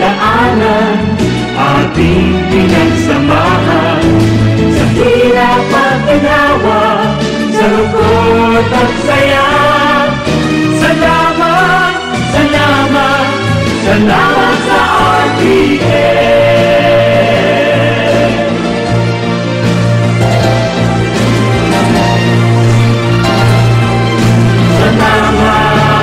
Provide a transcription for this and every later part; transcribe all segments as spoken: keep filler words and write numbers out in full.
Daanan, ating pinagsamahan, sa hirap at ginhawa, sa lungkot at saya. Salamat, salamat, salamat sa R T N. Salamat.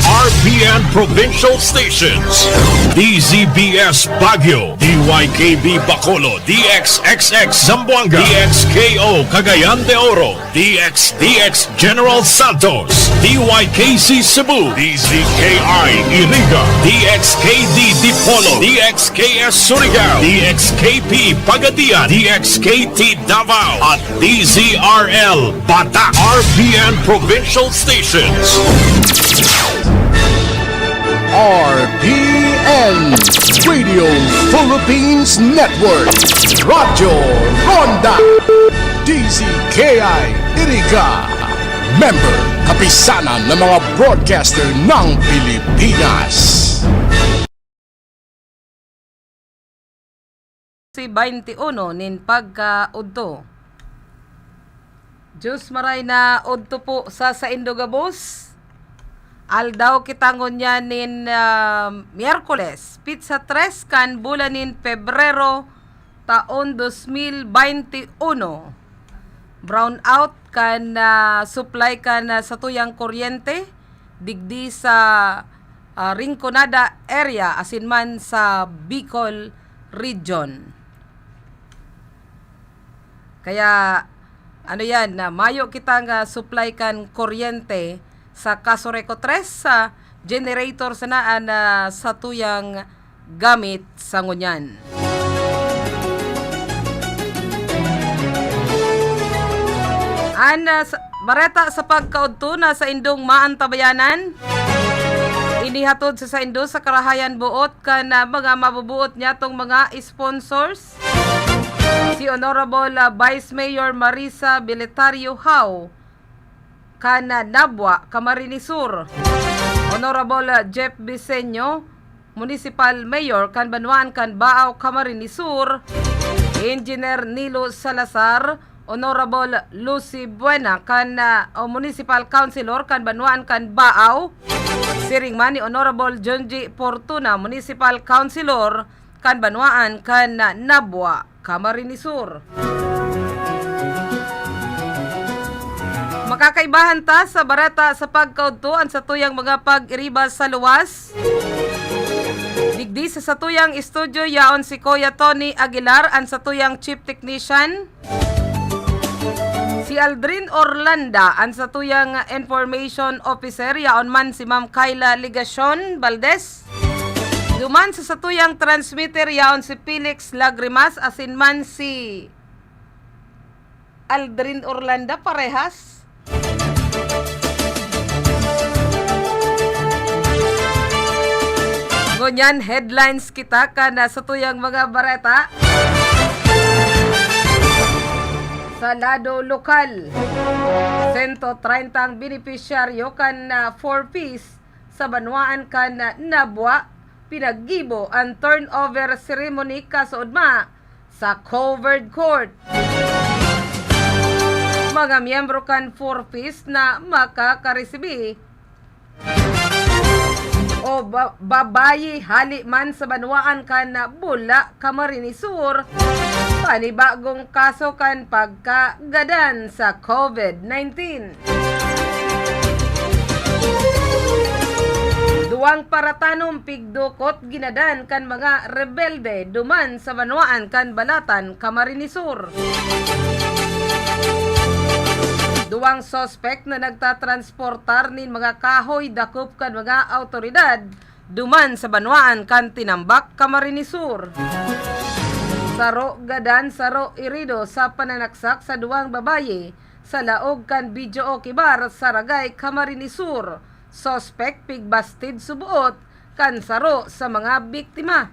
R P N Provincial Stations, D Z B S Baguio, D Y K B Bacolod, D X X X Zamboanga, D X K O Cagayan de Oro, D X D X General Santos, D Y K C Cebu, D Z K I Iriga, D X K D Dipolog, D X K S Surigao, D X K P Pagadian, D X K T Davao, at D Z R L Batac. R P N Provincial Stations. R P N Radio Philippines Network, Radyo Ronda, D Z K I Iriga, member, Kapisanan ng mga Broadcaster ng Pilipinas. Si twenty-one nin pagkaudto. Diyos maray na udto po sa saindo gabos. Aldaw kita ngunyan nin, ah, Miyerkules, pitsa tres kan bulan nin Pebrero, taon dos mil bente uno. Brownout kan, ah, supply kan, ah, satuyang kuryente digdi sa, ah, Rinconada area asin man sa Bicol Region. Kaya, ano yan, na mayo kitang, ah, supply kan kuryente sa Casureco tres, sa generator sana an, ah, satuyang gamit sa ngunyan. An, ah, sa, bareta sa pagkaudto na saindong maantabayanan, inihatod sa saindo sa karahayan boot kan, ah, mga mabubuot niyatong mga sponsors. Si Honorable, ah, Vice Mayor Marisa Beletario Hao kan, ah, Nabua, Camarines Sur. Honorable, ah, Jeff Biseño, Municipal Mayor kan Banwaan kan Baao, Camarines Sur. Engineer Nilo Salazar, Honorable Lucy Buena kan, ah, o Municipal Councilor kan Banwaan kan Baao. Siring man ni Honorable Jonji Fortuna, Municipal Councilor kan Banwaan kan, ah, Nabua, Camarines Sur. Makakaibahan ta sa bareta sa pagkaudto an satuyang mga pag-iriba sa luwas. Digdi sa satuyang estudyo yaon si Kuya Tony Aguilar, an satuyang chief technician. Si Aldrin Orlanda, an satuyang information officer, yaon man si Ma'am Kyla Legacion Valdez. Duman sa satuyang transmitter, yaon si Felix Lagrimas, asin man si Aldrin Orlanda parehas. Ngunyan, headlines kita kan satuyang mga bareta. Sa lado lokal, sento treinta ang benepisyaryo kan, ah, Four Ps sa banwaan kan, ah, Nabua, pinaggibo an turnover ceremony kasoodma sa covered court. Mga miyembro kan Four Ps na makakaresibi o ba-, babayi hali man sa banwaan kan Bula, Camarines Sur, panibagong kaso kan pagkagadan sa COVID nineteen. Duwang paratanom pigdukot ginadan kan mga rebelde duman sa banwaan kan Balatan, Camarines Sur. Duwang suspek na nagtatransportar nin mga kahoy dakop kan mga awtoridad duman sa banwaan kan Tinambac, Camarines Sur. Saro gadan, saro irido sa pananaksak sa duwang babayi sa laog kan Bidyo Okibar, Saragay, Camarines Sur. Suspek pigbastid suboot kan saro sa mga biktima.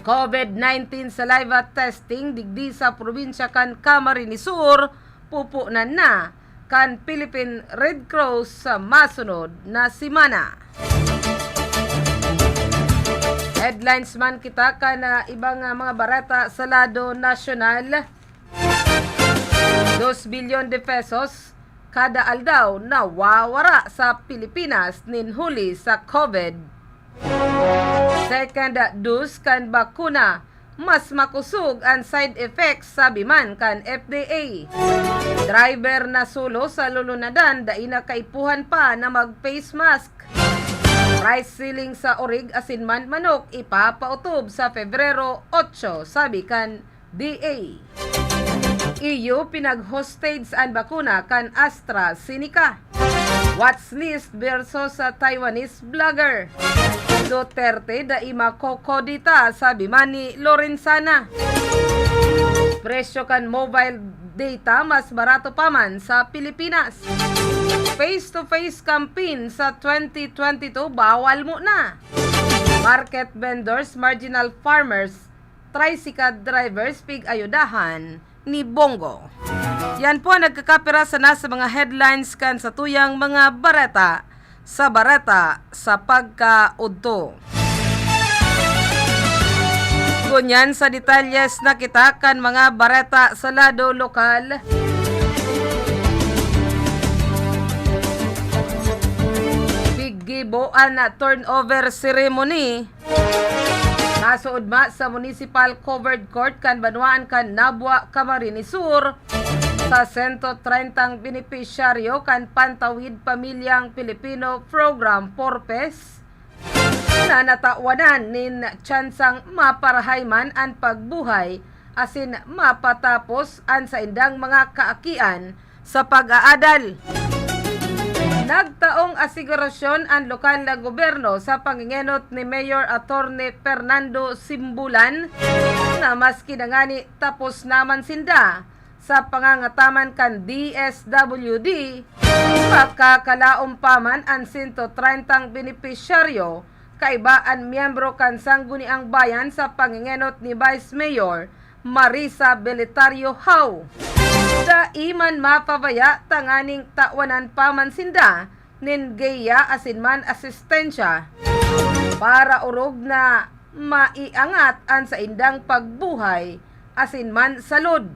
COVID nineteen saliva testing digdi sa probinsya kan Camarines Sur, pupunan na kan Philippine Red Cross sa masunod na semana. Headlines man kita kan, ah, ibang, ah, mga bareta sa lado nasyonal. Dos bilyon de pesos kada aldaw nawawara sa Pilipinas nin huli sa COVID. Second dose kan bakuna, mas makosog an side effects, sabi man kan F D A. Driver na solo sa lulunadan, dai na kaipuhan pa na mag-face mask. Price ceiling sa orig asin man manok ipapaotob sa Febrero otso, sabi kan D A. E U pinag-hostage an bakuna kan AstraZeneca. Watch list versus sa Taiwanese blogger. Duterte dai makokodita, sabi man ni Lorenzana. Presyo kan mobile data mas barato pa man sa Pilipinas. Face-to-face campaign sa twenty twenty-two bawal muna. Market vendors, marginal farmers, tricycle drivers pig-ayudahan ni Bongo. Yan po ang nagkakapira sana sa mga headlines kan satuyang mga bareta sa Bareta sa Pagkaudto. Ngunyan sa detalyes na kita kan mga bareta sa lado lokal. Piggibo an turnover ceremony nasuodma sa Municipal Covered Court kan banwaan kan Nabua, Camarines Sur, sa sento treintang benepisyaryo kan Pantawid Pamilyang Pilipino Program, PORPES, na natawanan nin tsansang maparahay man an pagbuhay asin mapatapos an saindang mga kaakian sa pag-aadal. Nagtaong asigurasyon an lokal na gobyerno sa pangengenot ni Mayor Attorney Fernando Simbulan na maski na ngani tapos naman sinda sa pangangataman kan D S W D, makakalaom pa man an sento treintang benepisyaryo kaiba an miyembro kan Sangguniang Bayan sa pangengenot ni Vice Mayor Marisa Belitario Howe. Dai man mapabaya tanganing tawanan pa man sinda nin giya asin man asistensya para orog na maiangat an saindang pagbuhay asin man salud.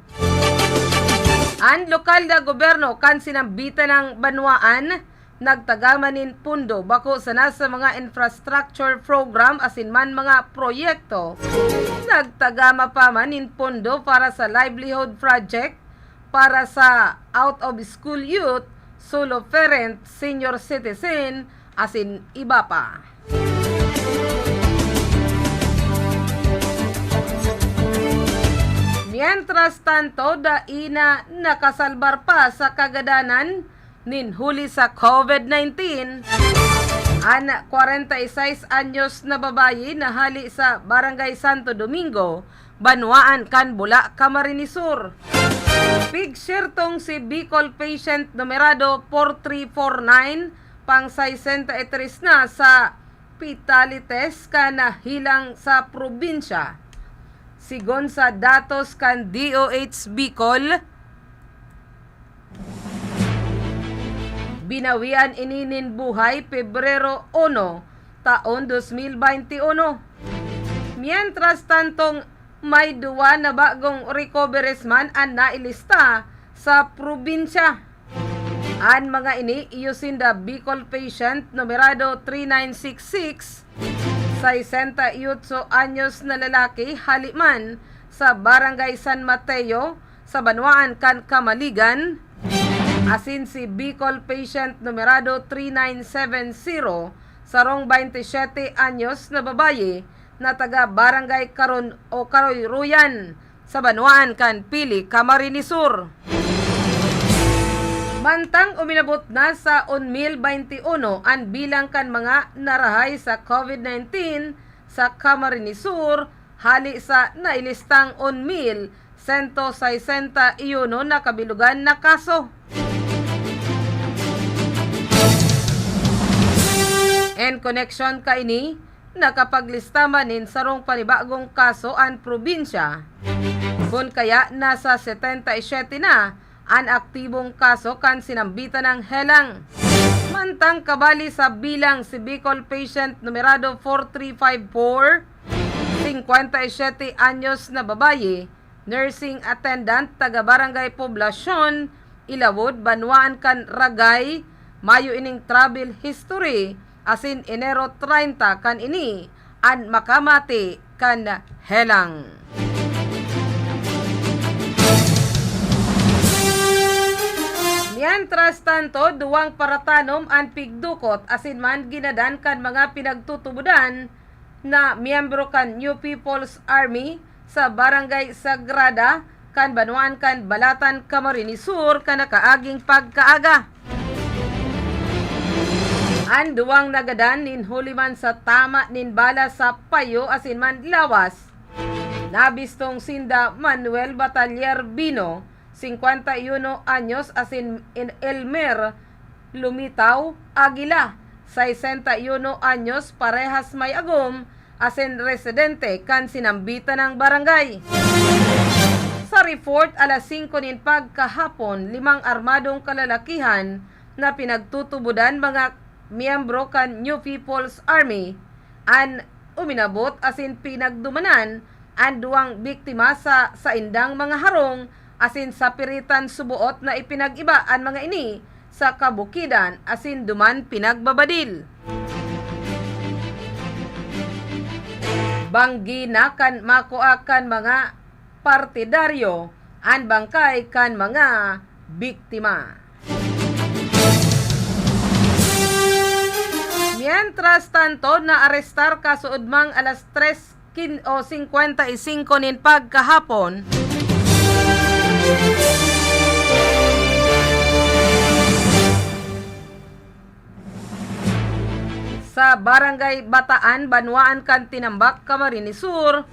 An lokal na gobyerno kan sinambitan nang banwaan nagtagama nin pondo bako sana sa mga infrastructure program asin man mga proyekto. Nagtagama pa man nin pondo para sa livelihood project para sa out-of-school youth, solo parent, senior citizen, asin iba pa. Mientras tanto, dai na nakasalbar pa sa kagadanan nin huli sa COVID nineteen an kwarenta y seis anyos na babayi na hali sa Barangay Santo Domingo, banwaan kan Bula, Camarines Sur. Pigsertong si Bicol patient numerado four three four nine, pang sesenta y tres na sa fatalities kan hilang sa probinsya. Sigon sa datos kan D O H Bicol, binawian ini nin buhay Pebrero uno, taon dos mil baynte uno. Mientras tantong, may duwa na bagong recoveries man an nailista sa probinsya. An mga ini iyo sinda Bicol patient numerado three nine six six, sesenta y otso anyos na lalaki, hali man sa Barangay San Mateo, sa banwaan kan Camaligan, asin si Bicol patient numerado three nine seven zero, sarong baynte siyete anyos na babayi na taga Barangay Karon o Karoyroyan, sa banwaan kan Pili, Camarines Sur. Mantang uminabot na sa un mil baynte uno an bilang kan mga narahay sa COVID nineteen sa Camarines Sur, hali sa nailistang un mil sento sesenta y uno na kabilugan na kaso. En koneksyon kaini, nakapaglista man nin sarong panibagong kaso an probinsya. Kun kaya, nasa setenta y siyete na an aktibong kaso kan sinambitan nang helang. Mantang kabali sa bilang si Bicol patient numerado four three five four, singkwenta y siyete anyos na babayi, nursing attendant, taga Barangay Poblacion, Ilawod, banwaan kan Ragay, mayo ining travel history, asin Enero treinta kan ini an makamate kan helang. Mientras tanto, duwang paratanom an pigdukot asin man ginadan kan mga pinagtutubodan na miyembro kan New People's Army sa Barangay Sagrada kan banwaan kan Balatan, Camarines Sur, kan nakaaging pagkaaga. An duwang nagadan nin huli man sa tama nin bala sa payo asin man lawas. Nabistong sinda Manuel Batalier Bino, singkwenta y uno anyos, asin in Elmer Lumitaw Aguila, sesenta y uno anyos, parehas may agom, asin residente kan sinambitan nang barangay. Sa report, alas singko nin pagkahapon, limang armadong kalalakihan na pinagtutubodan mga miyembro kan New People's Army an uminabot asin pinagdumanan an duwang biktima sa saindang mga harong asin sapiritan suboot na ipinag-iba an mga ini sa kabukidan asin duman pinagbabadil. Banggi na kan makua kan mga partidaryo an bangkay kan mga biktima. Mientras tanto, naarestar kasuodmang alas tres kin-, o singkwenta y singko nin pagkahapon, sa Barangay Bataan, banwaan kan Tinambac, Camarines Sur,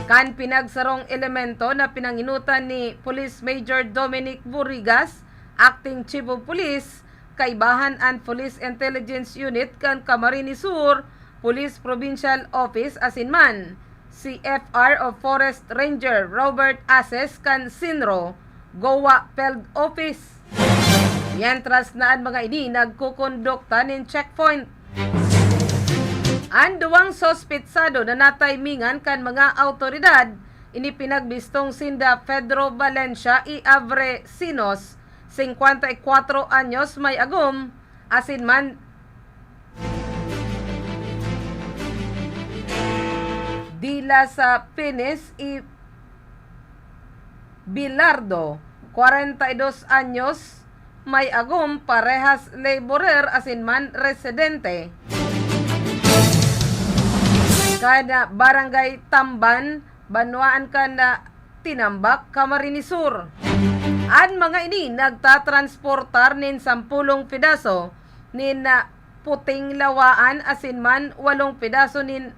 kan pinagsarong elemento na pinangenotan ni Police Major Dominic Burigas, Acting Chief of Police, kaibahan an Police Intelligence Unit kan Camarines Sur Police Provincial Office asin man si F R o Forest Ranger Robert Ases kan CINRO, Goa Field Office. Mientras na an mga ini nagkukondukta nin checkpoint. An duwang suspetsado na natimingan kan mga awtoridad, ini pinagbistong sinda Pedro Valencia y Abre Sinos, singkwenta y kwatro anyos, may agom, asin man Dila sa Pines y Bilardo, kwarenta y dos anyos, may agom, parehas laborer asin man residente kan Barangay Tamban, banwaan kan Tinambac, Camarines Sur. An mga ini nagtatransportar nin sampulong pedaso nin, ah, puting lawaan asin man walong pedaso nin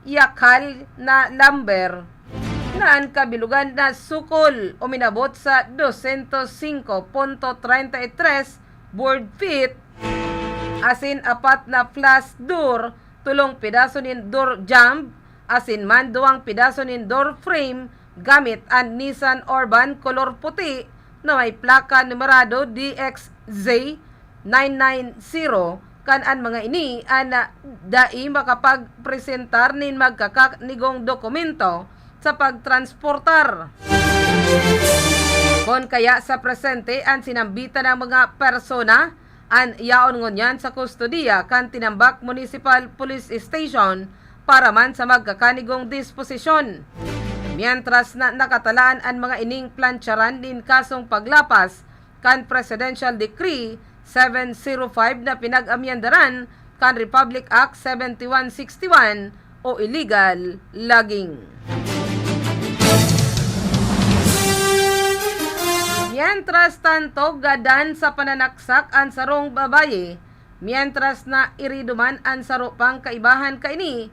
yakal na lumber na an kabilugan na sukol uminabot sa dosyentos singko punto treinta y tres board feet, asin apat na flash door, tolong pedaso nin door jamb, asin man duwang pedaso nin door frame gamit an Nissan Urban kolor puti na may plaka numerado D X Z nine nine zero, kan an mga ini an dai makapagpresentar nin magkakanigong dokumento sa pagtransportar. Kun kaya, sa presente an sinambitan na mga persona an yaon ngunyan sa kustodiya kan Tinambac Municipal Police Station para man sa magkakanigong disposisyon. Mientras na nakatalaan an mga ining plantsaran nin kasong paglapas kan Presidential Decree seven zero five na pinag-amyendaran kan Republic Act seventy-one sixty-one o illegal logging. Mientras tanto, gadan sa pananaksak an sarong babayi, mientras na irido man an saro pang kaibahan kaini,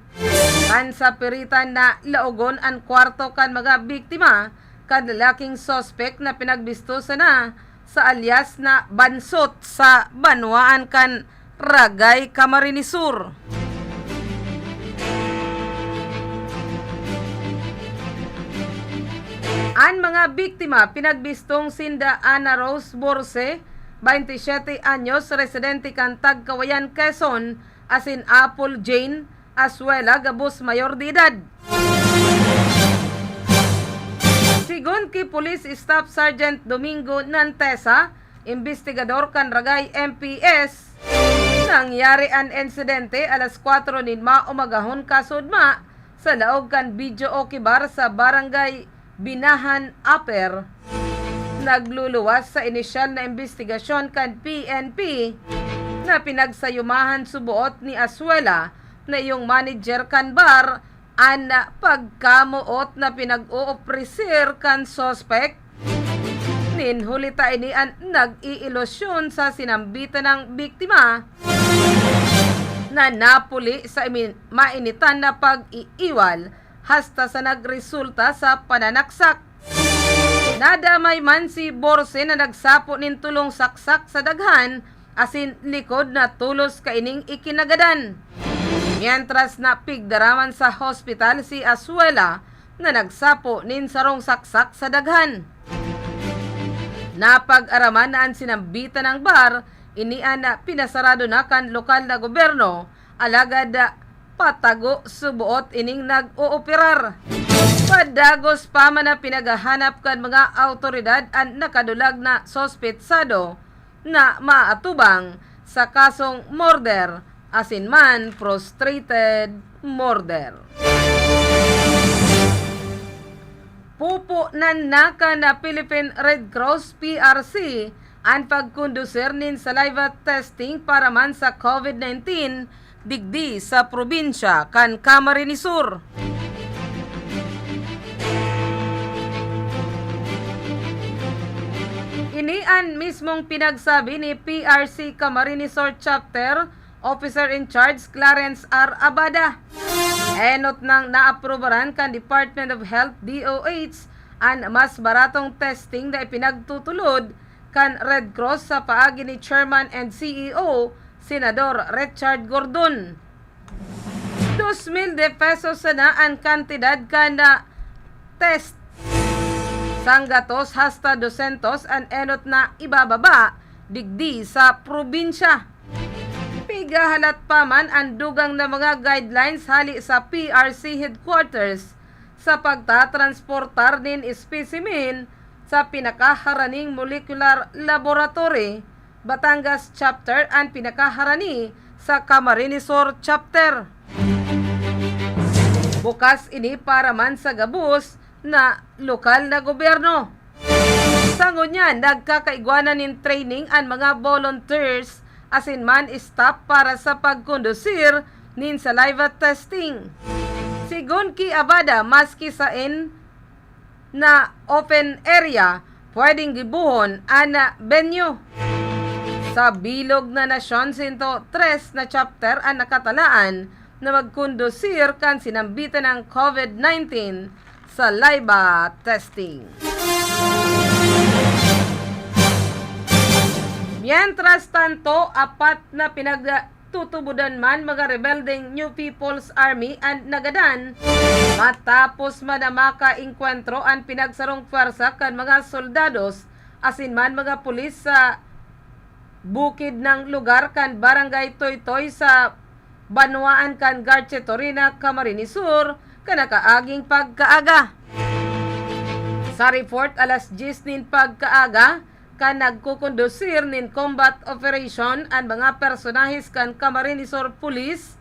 kan sapiritan na laogon an kwarto kan mga biktima kan lalaking suspek na pinagbisto sana sa alias na Bansot sa banwaan kan Ragay, Camarines Sur. An mga biktima pinagbistong sinda Ana Rose Borse, baynte siyete anyos, residente kan Tagkawayan, Quezon, asin Apple Jane Asuela, gabos mayor de edad. Sigon ki Police Staff Sergeant Domingo Nantesa, imbestigador kan Ragay M P S, nangyari an insidente alas kwatro nin maumagahon kasudma sa laog kan Video Okay Bar sa Barangay Binahan Upper. Nagluluwas sa inisyal na imbestigasyon kan P N P na pinagsayumahan suboot ni Asuela na iyong manager kan bar an pagkamoot na pinag-ooprisir kan suspek. Nin huli ta ini an nag-iilusyon sa sinambitan ng biktima na napuli sa imi-, mainitan na pag-iiwal hasta sa nagresulta sa pananaksak. Nadamay man si Borse na nagsapo nin tolong saksak sa daghan asin likod na tolos kaining ikinagadan. Mientras na pigdaraman sa hospital si Asuela na nagsapo nin sarong saksak sa daghan. Napag-araman na an sinambitan ng bar, ini an pinasarado na kan lokal na gobyerno, alagad patago suboot ining nag-ooperar. Padagos pa man na pinaghahanap kan mga awtoridad an nakadulag na suspetsado na maatubang sa kasong murder asin man frustrated murder. Pupo na naka na Philippine Red Cross, P R C, an pagkondusir nin saliva testing para man sa COVID nineteen digdi sa probinsya kan Camarines Sur. Ini an mismong pinagsabi ni P R C Camarines Sur Chapter Officer in Charge Clarence R. Abada. Enot nang naaprubaran kan Department of Health, D O H, an mas baratong testing na ipinagtutulod kan Red Cross sa paagi ni Chairman and C E O, Senador Richard Gordon. Dos mil de pesos sana an kantidad kan, ah, test. Sanggatos hasta dosyentos an enot na ibababa digdi sa probinsya. Pigahalat pa man an dugang na mga guidelines hali sa P R C headquarters sa pagtatransportar nin specimen sa pinakaharaning molecular laboratory, Batangas Chapter an pinakaharani sa Camarines Sur Chapter. Bukas ini para man sa gabos na lokal na gobyerno. Sa ngunyan, nagkakaigwa na nin training an mga volunteers asin man staff para sa pagkondusir nin saliva testing. Sigon ki Abada, maski saen na open area, pwedeng gibohon an venue. Sa bilog na nasyon, sento tres na chapter an nakatalaan na magkondusir kan sinambitan ng COVID nineteen saliva testing. Mientras tanto, apat na pinagtutubodan man mga rebeldeng New People's Army an nagadan, matapos man na makaengkwentro an pinagsarong pwersa kan mga soldados asin man mga pulis sa bukid ng lugar kan Barangay Toytoy sa banwaan kan Garchitorena, Camarines Sur, kan nakaaging pagkaaga. Sa report, alas dyes nin pagkaaga, kan nagkukondusir nin combat operation an mga personahes kan Camarines Sur Police,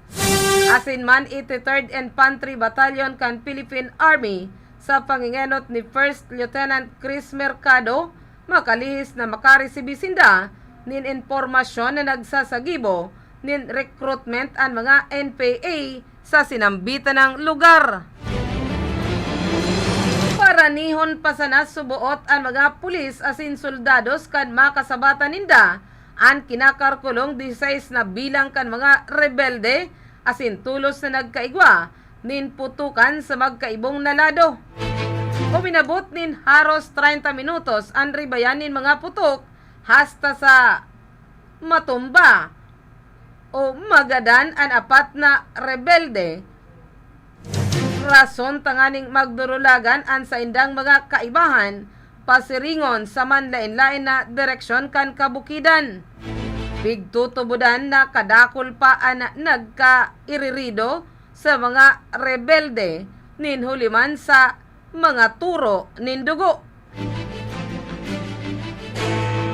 asin man eighty-third Infantry Battalion kan Philippine Army, sa pangingenot ni First Lieutenant Chris Mercado, makalihis na makaresibi sinda nin impormasyon na nagsasagibo nin recruitment an mga N P A sa sinambitan ng lugar. Paranihon pa sana suboot an mga pulis asin soldados kan makasabatan ninda an kinakalkulong disisais na bilang kan mga rebelde asin tolos na nagkaigwa nin putokan sa magkaibong na lado. Uminabot nin haros treinta minutos an ribayan nin mga putok hasta sa matumba o magadan an apat na rebelde. rason tanganing magdurulagan an saindang mga kaibahan, pasiringon sa manlaen-laen na direksyon kan kabukidan. Pigtutubodan na kadakul pa an nagkairirido sa mga rebelde nin huli man sa mga turo nin dugo.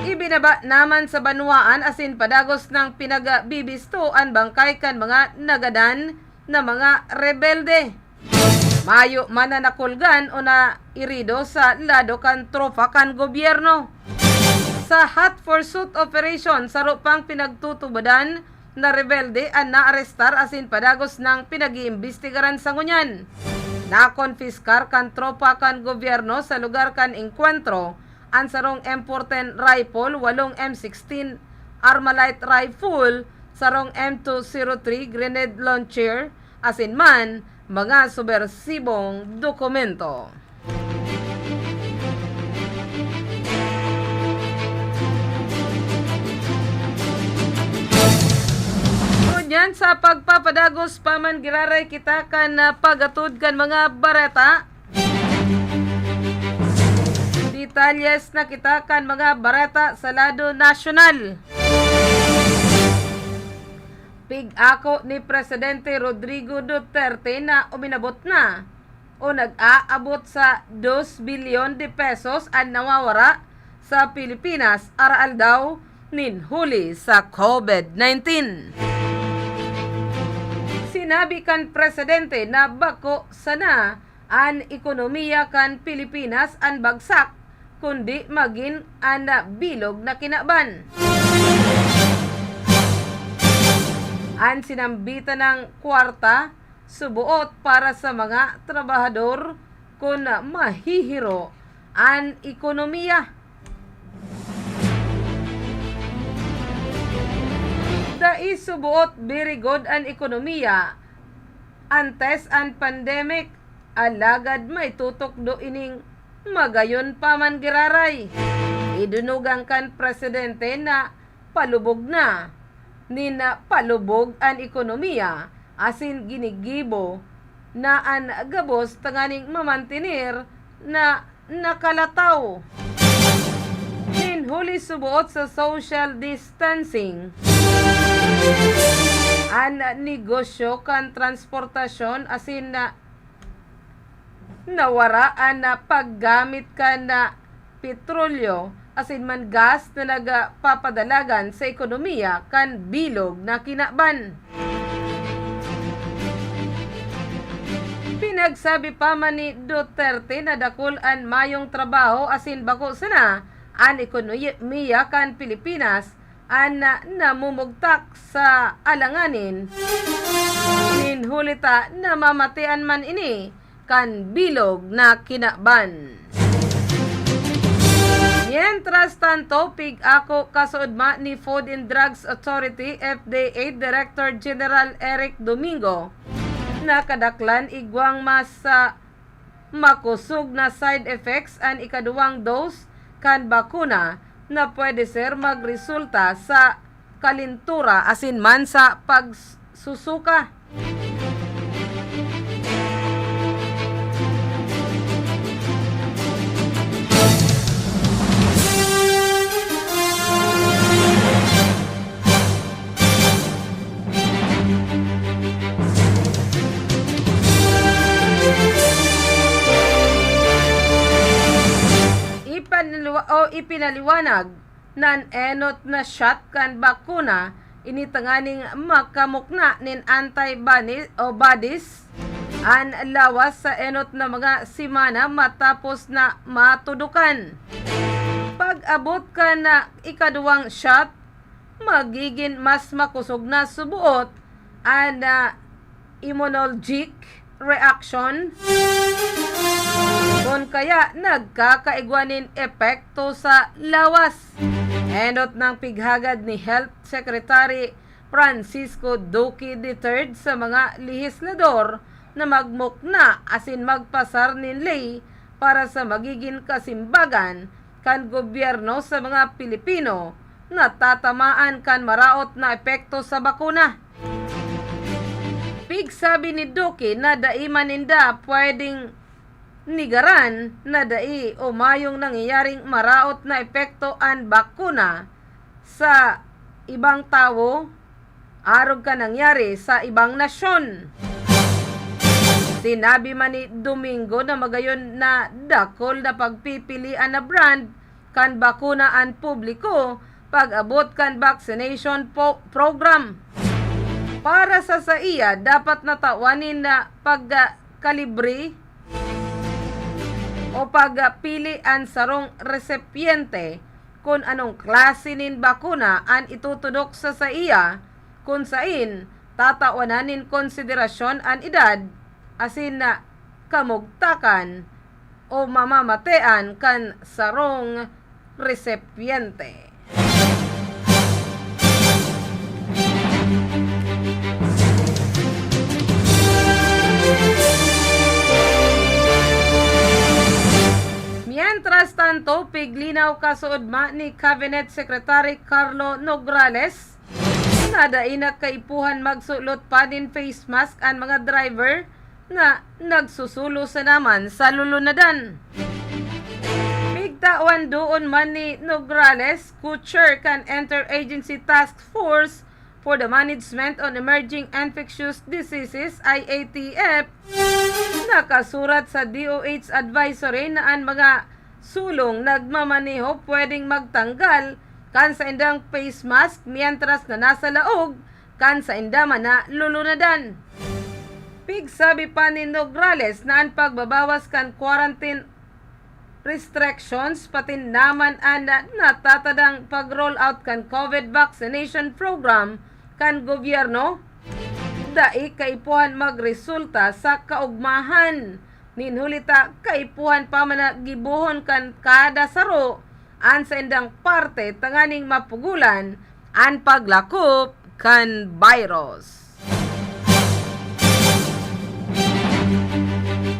Ibinaba naman sa banwaan asin padagos nang pinagbibisto an bangkay kan mga nagadan na mga rebelde. Mayo man na nakulgan o nairido sa lado kan tropa kan gobyerno. Sa hot pursuit operation, saro pang pinagtutubodan na rebelde an naarestar asin padagos nang pinag-iimbestigaran sa ngunyan. Nakonpiskar kan tropa kan gobyerno sa lugar kan engkwentro an sarong M fourteen rifle, walong M sixteen Armalite rifle, sarong M two zero three grenade launcher, asin man mga subersibong dokumento. Ngunyan, sa pagpapadagos pa man giraray kita kan, ah, pag-atod kan mga bareta. Detalyes na kita kan mga bareta sa lado nasyonal. Pig-ako ni Presidente Rodrigo Duterte na uminabot na o nag-aabot sa dos bilyon de pesos an nawawara sa Pilipinas, araal daw nin huli sa COVID nineteen. Sinabi kan presidente na bako sana an ekonomiya kan Pilipinas an bagsak, kundi magin an bilog na kinaban. An sinambitan ng kwarta suboot para sa mga trabahador kun mahihiro an ekonomiya. Dai suboot birigod an ekonomiya antes an pandemic, alagad may tutukdo ining magayon pa man giraray. Idunugang kan presidente na palubog na nin palubog an ekonomiya asin ginigibo na an gabos tanganing mamantener na nakalataw. Nin huli suboot sa social distancing, an negosyo kan transportasyon asin na nawara an paggamit kan petrolyo asin man gas na nagpapadalagan sa ekonomiya kan bilog na kinaban. Pinagsabi pa man ni Duterte na dakul an mayong trabaho asin bako sana an ekonomiya kan Pilipinas an namumugtak sa alanganin nin huli ta namamatian man ini kan bilog na kinaban. Mientras tanto, pig-ako kasuodma ni Food and Drugs Authority, F D A, Director General Eric Domingo, na kadaklan igwang mas, ah, makosog na side effects an ikaduwang dose kan bakuna na pwede ser magresulta sa kalintura asin man sa pagsusuka. Ipanliwa-, o ipinaliwanag na an enot na shot kan bakuna ini tanganing makamukna nin antibody o bodies an lawas sa enot na mga semana matapos na matudukan. Pag-abot kan ikaduwang shot, magigin mas makosog na suboot an, ah, immunologic reaction, kun kaya nagkakaigwa nin epekto sa lawas. Enot nang pighagad ni Health Secretary Francisco Duque the third sa mga lehislador na magmukna asin magpasar nin ley para sa magigin kasimbagan kan gobyerno sa mga Pilipino na tatamaan kan maraot na epekto sa bakuna. Pig-, Sabi ni Duque na dai man ninda pwedeng negaran na dai o mayong nangyayaring maraot na epekto an bakuna sa ibang tawo arog kan nangyari sa ibang nasyon. Sinabi man ni Domingo na magayon na dakul na pagpipilian na brand kan bakuna an publiko pag-abot kan vaccination po-, program. Para sa saiya, dapat na tawan nin, ah, pagkalibre o pagpili an sarong resipyente kun anong klase nin bakuna an itutudok sa saiya, kun sain tatawanan nin konsiderasyon an edad asin na kamugtakan o mamamatean kan sarong resipyente. Mientras tanto, piglinaw kasuodma ni Cabinet Secretary Carlo Nograles na dai na kaipuhan magsulot pa nin face mask an mga driver na nagsusulo sa naman sa lulunadan. Pigtawan doon man ni Nograles, co-chair kan Interagency Task Force for the Management on Emerging Infectious Diseases, I A T F, nakasurat sa D O H advisory na an mga sulong nagmamaneho pwedeng magtanggal kan saindang face mask mientras na nasa laog kan sainda man na lulunadan. Pigsabi pa ni Nograles na an pagbabawas kan quarantine restrictions, pati naman an natatadang pag-roll out kan COVID vaccination program kan gobyerno, dai kaipuhan magresulta sa kaogmahan. Nin huli ta, kaipuhan pa man na gibohon kan kada saro an saindang parte tanganing mapugulan an paglakop kan virus.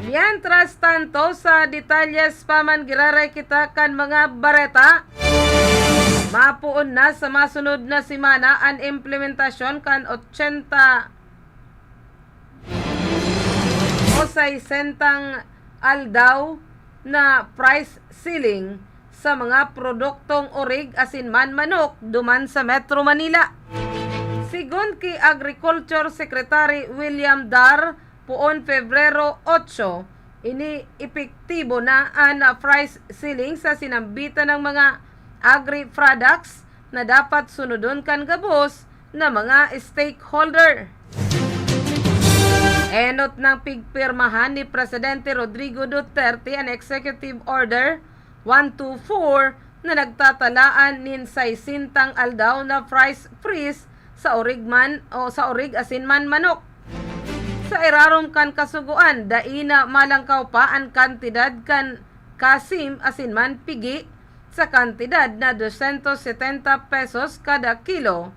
Mientras tanto, sa detalyes pa man giraray kita kan mga bareta. Mapoon na sa masunod na semana an implementasyon kan ochenta o saysentang aldaw na price ceiling sa mga produktong orig asin man manok duman sa Metro Manila. Sigon ki Agriculture Secretary William Dar, poon Pebrero otso, ini epektibo na an price ceiling sa sinambitan ng mga agri-products na dapat sunodon kan gabos na mga stakeholder. Enot nang pigpirmahan ni Presidente Rodrigo Duterte an Executive Order one two four na nagtatalaan nin saysentang aldaw na price freeze sa orig man o sa orig asin man manok. Sa irarom kan kasugoan, dai na malangkaw pa an kantidad kan kasim asin man pigi sa kantidad na dosyentos setenta pesos kada kilo,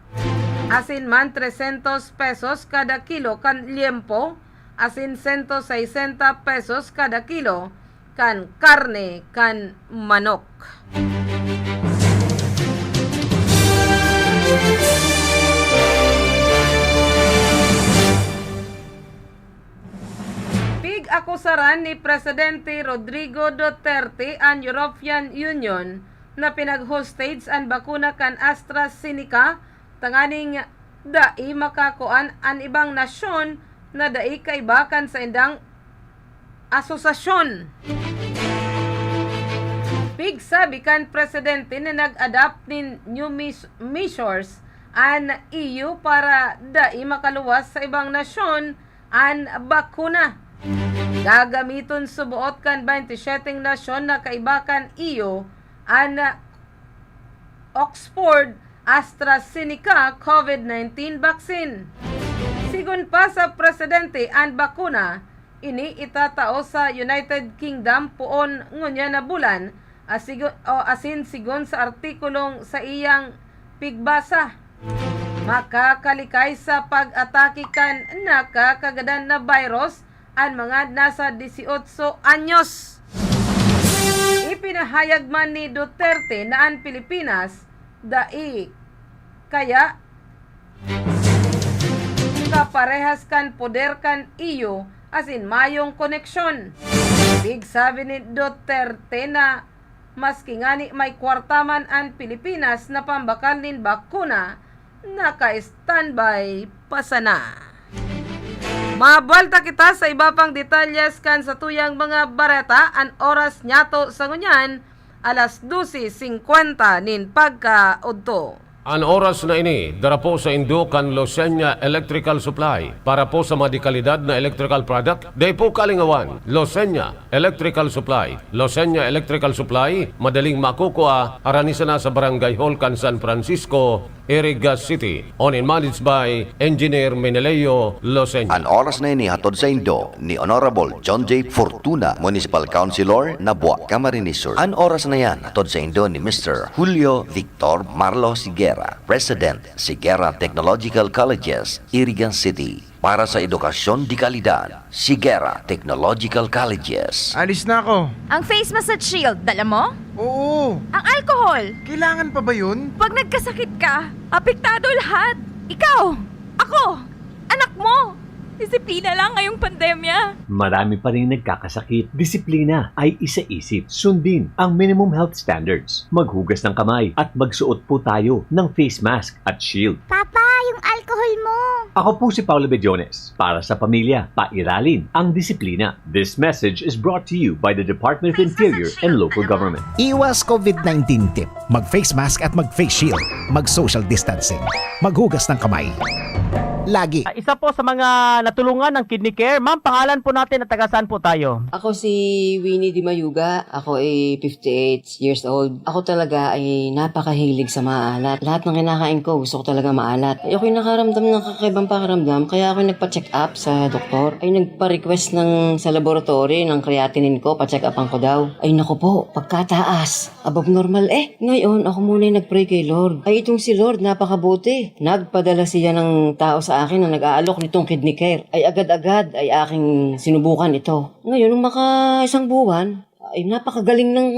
asin man tresyentos pesos kada kilo kan liempo, asin sento saysenta pesos kada kilo kan karne kan manok. Pig-akusaran ni Presidente Rodrigo Duterte an European Union na pinag-hostage an bakuna kan AstraZeneca tanganing dai makakuan an ibang nasyon na dai kaiba kan saindang asosasyon. Pigsabi kan presidente na nag-adapt nin new mis-, measures an E U para dai makaluwas sa ibang nasyon an bakuna. Gagamiton suboot kan baynte syeteng nasyon na kaiba kan E U an Oxford AstraZeneca COVID nineteen vaccine. Sigon pa sa presidente, an bakuna ini itatao sa United Kingdom poon ngunyan na bulan, asigo-, o asin sigon sa artikulong sa iyang pigbasa, makakalikay sa pag-atake kan nakakagadan na virus an mga nasa dieciocho anyos. Ipinahayag man ni Duterte na an Pilipinas dai kaya kaparehas kan poder kan E U asin mayong koneksyon. Pigsabi ni Duterte na maski ngani may kwarta man an Pilipinas na pambakal nin bakuna, naka-standby pa sana. Mabuwelta kita sa iba pang detalyes kan satuyang mga bareta. An oras niyato sa ngunyan, alas dose singkwenta nin pagkaudto. An oras na ini, dara po saindo kan Losenya Electrical Supply. Para po sa mga dekalidad na electrical product, dai po kalingawan. Losenya Electrical Supply. Losenya Electrical Supply, madaling makukua, harani sana sa Barangay Hall kan San Francisco, Iriga City. Owned and managed by Engineer Meneleo Losenya. An oras na ini hatod saindo ni Honorable John J. Fortuna, Municipal Councilor, Nabua, Camarines Sur. An oras na yan hatod saindo ni Mister Julio Victor Marlos Higuera, President, Higuera Technological Colleges, Iriga City. Para sa edukasyon de kalidad, Higuera Technological Colleges. Alis na ako. Ang face mask at shield, dala mo? Oo. Ang alcohol? Kailangan pa ba yun? Pag nagkasakit ka, apektado lahat. Ikaw, ako, anak mo. Disiplina lang ngayong pandemya. Marami pa rin nagkakasakit. Disiplina ay isaisip. Sundin ang minimum health standards. Maghugas ng kamay at magsuot po tayo ng face mask at shield. Papa, yung alcohol mo! Ako po si Paolo Bediones. Para sa pamilya, pairalin ang disiplina. This message is brought to you by the Department of Interior and Local Government. Iwas COVID nineteen tip. Mag-face mask at mag-face shield. Mag-social distancing. Maghugas ng kamay. Lagi. Ah, isa po sa mga natulungan ng Kidney Care. Ma'am, pangalan po natin at taga saan po tayo? Ako si Winnie Di Mayuga. Ako ay fifty-eight years old. Ako talaga ay napakahilig sa maalat. Lahat ng kinakain ko, gusto ko talaga maalat. Ay, ako'y nakaramdam ng kakaibang pakiramdam, kaya ako nagpa-check up sa doktor. Ay, nagpa-request ng, sa laboratory ng creatinine ko, pa-check upan ko daw. Ay, naku po, pagkataas. Above normal eh. Ngayon, ako muna yung nag-pray kay Lord. Ay, itong si Lord, napakabuti. Nagpadala siya ng tao sa akin na nag-aalok nitong Kidney Care. Ay, agad-agad ay aking sinubukan ito. Ngayon, nung maka isang buwan, ay, napakagaling ng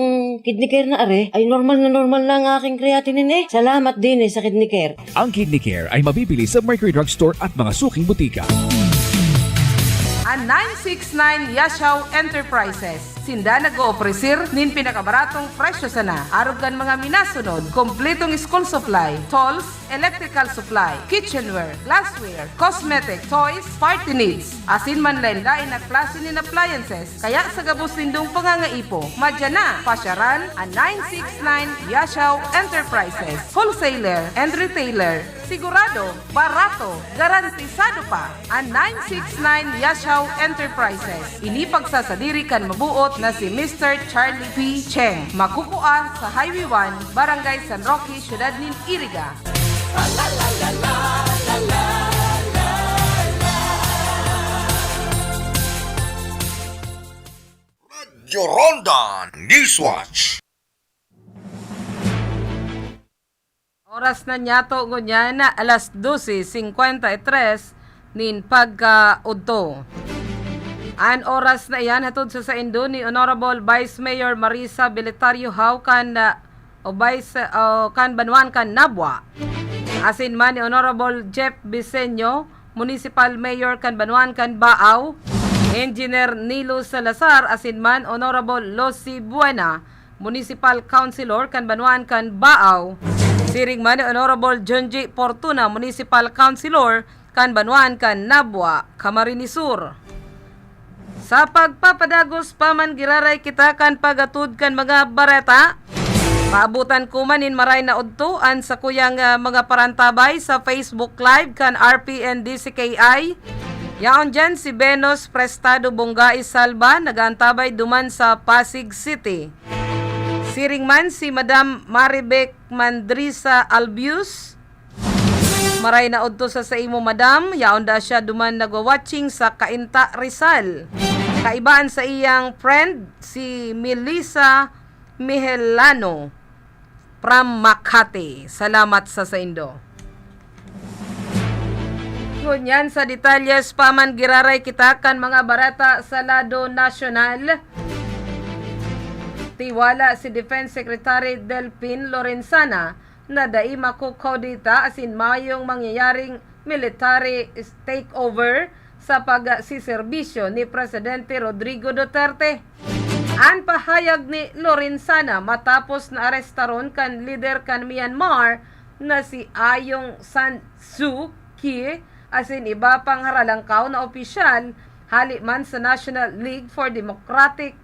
Kidney Care na are. Ay, normal na normal na ang aking creatinine eh. Salamat din eh sa Kidney Care. Ang Kidney Care ay mabibili sa Mercury Drug Store at mga suking butika. An nine six nine Yashao Enterprises. Sinda nag-oofrecer nin pinakabaratong presyo sana. Arog kan mga minasunod, kompletong school supply, tools, electrical supply, kitchenware, glassware, cosmetic, toys, party needs, asin man lain-lain na klase nin appliances. Kaya sa gabos nindong pangangaipo, madya na, pasyaran an nine six nine Yashao Enterprises, wholesaler and retailer. Sigurado, barato, garantisado pa an nine six nine Yashao Enterprises. Ini pagsasadiri kan mabuot na si Mister Charlie P. Cheng. Makukua sa Highway one, Barangay San Roque, Siyudad nin Iriga. Radyo Ronda Newswatch. Oras na niyato ngunyan na alas dose singkwenta y tres nin pagkaudto. An oras na iyan hatod sa saindo ni Honorable Vice Mayor Marisa Belitario Hao kan, ah, o Vice, o kan banwaan kan Nabua. Asin man ni Honorable Jeff Biseño, Municipal Mayor kan banwaan kan Baao, Engineer Nilo Salazar, asin man Honorable Losi Buena, Municipal Councilor kan banwaan kan Baao, siring man ni Honorable Junji Fortuna, Municipal Councilor kan banwaan kan Nabua, Camarines Sur. Sa pagpapadagos pa man giraray kita kan pag-atod kan mga bareta, paabotan ko man nin maray na udto an sakuyang, ah, mga parantabay sa Facebook Live kan R P N D C K I. Yaon diyan si Venus Prestado Bonggai Salva, nag-aantabay duman sa Pasig City. Siring man si Madam Maribec Mandrisa Albius. Maray na udto sa saimo, madam. Yaon da siya duman nagwa-watching sa Cainta, Rizal. Kaiba an saiyang friend, si Melissa Mihelano from Makati. Salamat sa saindo. Ngunyan sa detalyes pa man giraray kita kan mga bareta sa lado nasyonal. Tiwala si Defense Secretary Delfin Lorenzana na dai makukaw dita asin mayong mangyayaring military takeover sa pagsiserbisyo ni Presidente Rodrigo Duterte. An pahayag ni Lorenzana matapos na arestaron kan lider kan Myanmar na si Aung San Suu Kyi asin iba pang haralangkaw na opisyal hali man sa National League for Democratic.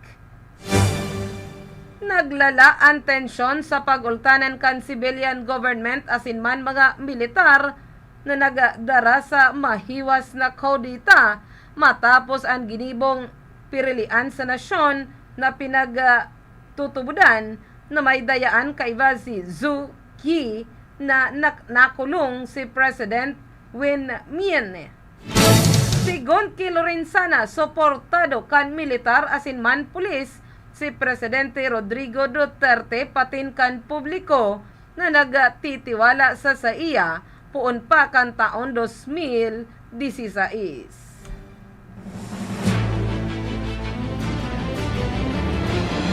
Naglala an tensyon sa pag-ultanan kan civilian government asin man mga militar na nagdara sa mahiwas na kudeta matapos an ginibong pirilian sa nasyon na pinagtutubodan na may dayaan kaiba si Suu Kyi na nak-, nakulong si President Win Myint. Sigon ki Lorenzana, suportado kan militar asin man pulis si Presidente Rodrigo Duterte patin kan publiko na nagtitiwala sa saiya poon pa kan taon dos mil disisais.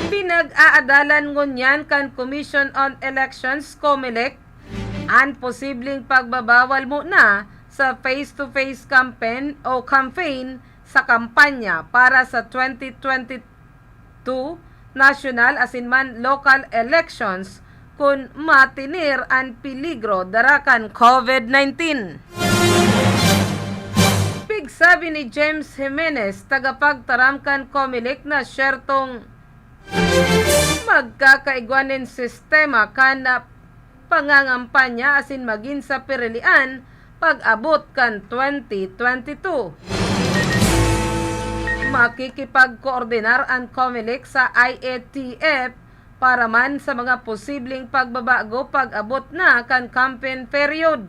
Pinag-aadalan ngunyan kan Commission on Elections, COMELEC, an posibleng pagbabawal muna sa face-to-face campaign o campaign sa kampanya para sa twenty twenty-two national asin man local elections kun matinir an peligro dara kan COVID nineteen. Pigsabi ni James Jimenez, tagapagtaram kan COMELEC, na syertong magkakaigwa nin sistema kan pangangampanya asin magin sa pirilian pag-abot kan twenty twenty-two. Makikipagkoordinar an COMELEC sa I A T F para man sa mga posibleng pagbabago pag-abot na kan campaign period.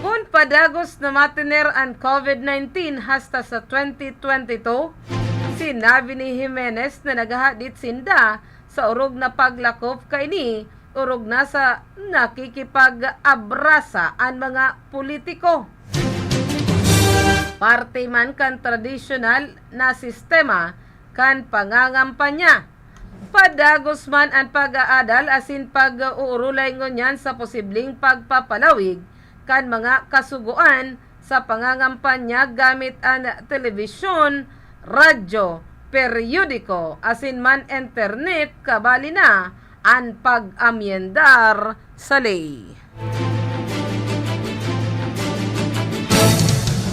Kun padagos na matiner an COVID nineteen hasta sa twenty twenty-two, sinabi ni Jimenez na naghahadit sinda sa orog na paglakop kaini, orog na sa nakikipag-abrasa an mga politiko. Parte man kan tradisyonal na sistema kan pangangampanya. Padagos man an pag-aadal asin pag-uurulay ngunyan sa posibleng pagpapalawig kan mga kasugoan sa pangangampanya gamit an telebisyon, radyo, peryodiko, asin man internet, kabali na an pag-amyendar sa ley.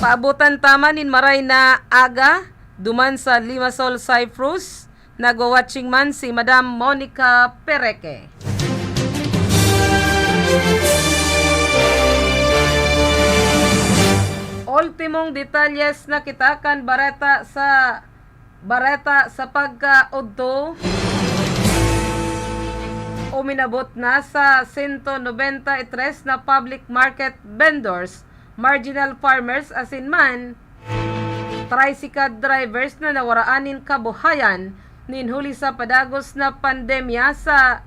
Paabotan ta man nin maray na aga duman sa Limassol, Cyprus. Nagwa-watching man si Madam Monica Pereque. Ultimong detalyes na kita kan bareta sa, bareta sa pagkaudto. Uminabot na sa sento nobenta y tres na public market vendors, marginal farmers, asin man tricycle drivers na nawaraan nin kabuhayan nin huli sa padagos na pandemya sa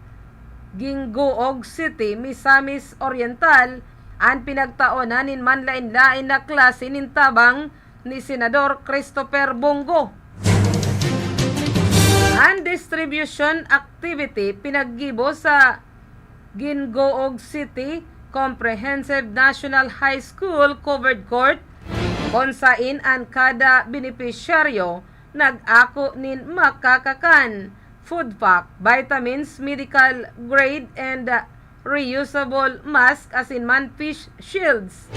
Guingaog City, Misamis Oriental, an pinagtaonan nin manlaen-laen na klase nin tabang ni Senador Christopher Bong Go. An distribution activity pinaggibo sa Guingaog City Comprehensive National High School Covered Court, kun saen an kada benepisyaryo nag-ako nin makakakan, food pack, vitamins, medical grade and reusable mask asin man face shields.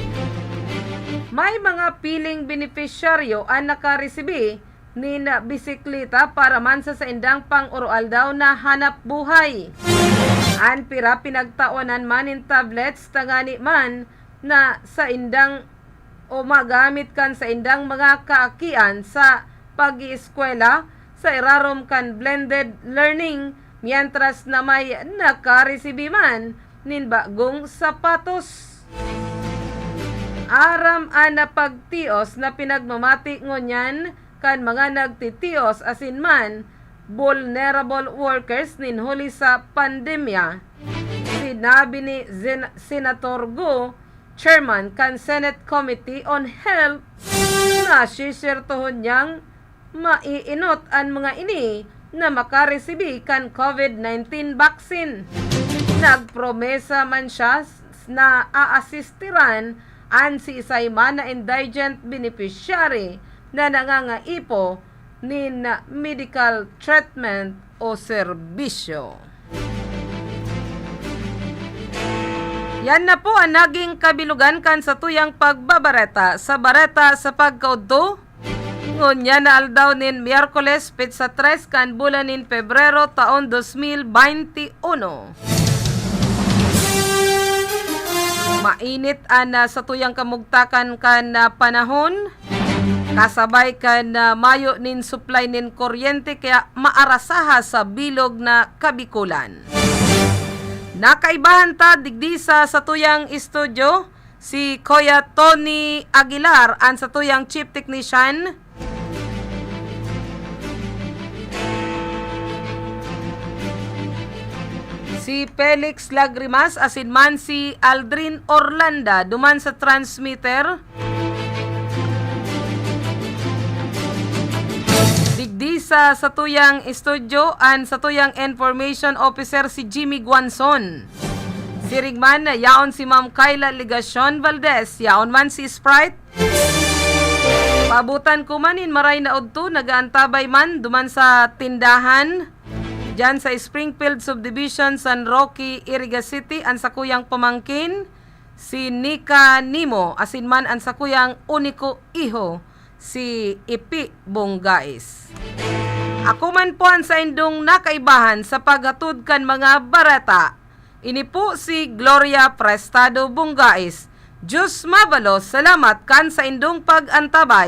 May mga piling benepisyaryo an nakaresibi nin bisikleta para man sa saindang pang-oroaldaw na hanap buhay. An pira pinagtawanan man nin tablets tangani man na saindang o magamit kan saindang mga kaakian sa pag-ieskwela sa irarom kan blended learning, mientras na may nakaresibi man nin bagong sapatos. Aram an pagtios na pinagmamati ngunyan kan mga nagtitios asin man vulnerable workers nin huli sa pandemya. Sinabi ni Zen-, Senator Go, chairman kan Senate Committee on Health, na sisertohon niyang maiinot an mga ini na makaresibi kan COVID nineteen vaccine. Nagpromesa man siya s-, na aasistiran an siisay man na indigent beneficiary na nangangaipo nin medical treatment o serbisyo. Yan na po an naging kabilugan kan satuyang pagbabareta sa Bareta sa Pagkaudto. Ngunyan na aldaw nin Miyerkules, petsa tres kan bulan nin Pebrero, taon dos mil baynte uno. Mainit an, ah, satuyang kamugtakan kan, ah, panahon, kasabay kan, ah, mayo nin supply nin kuryente, kaya maarasaha sa bilog na Kabikolan. Nakaibahan ta digdi sa satuyang estudyo, si Kuya Tony Aguilar, an satuyang chief technician. Si Felix Lagrimas asin man si Aldrin Orlanda duman sa transmitter. Digdi sa satuyang estudyo, an satuyang information officer si Jimmy Guanzon. Siring man, yaon si Ma'am Kyla Legacion Valdez, yaon man si Sprite. Paabutan ko man nin maray na udto, nag-aantabay man duman sa tindahan, diyan sa Springfield Subdivision, San Roque, Iriga City, an sakuyang pamangkin, si Nika Nimo, asin man an sakuyang uniko iho, si Ipi Bongais. Ako man po an saindong nakaibahan sa paghatod kan mga bareta. Ini po si Gloria Prestado Bongais. Diyos mabalos, salamat kan saindong pag-antabay.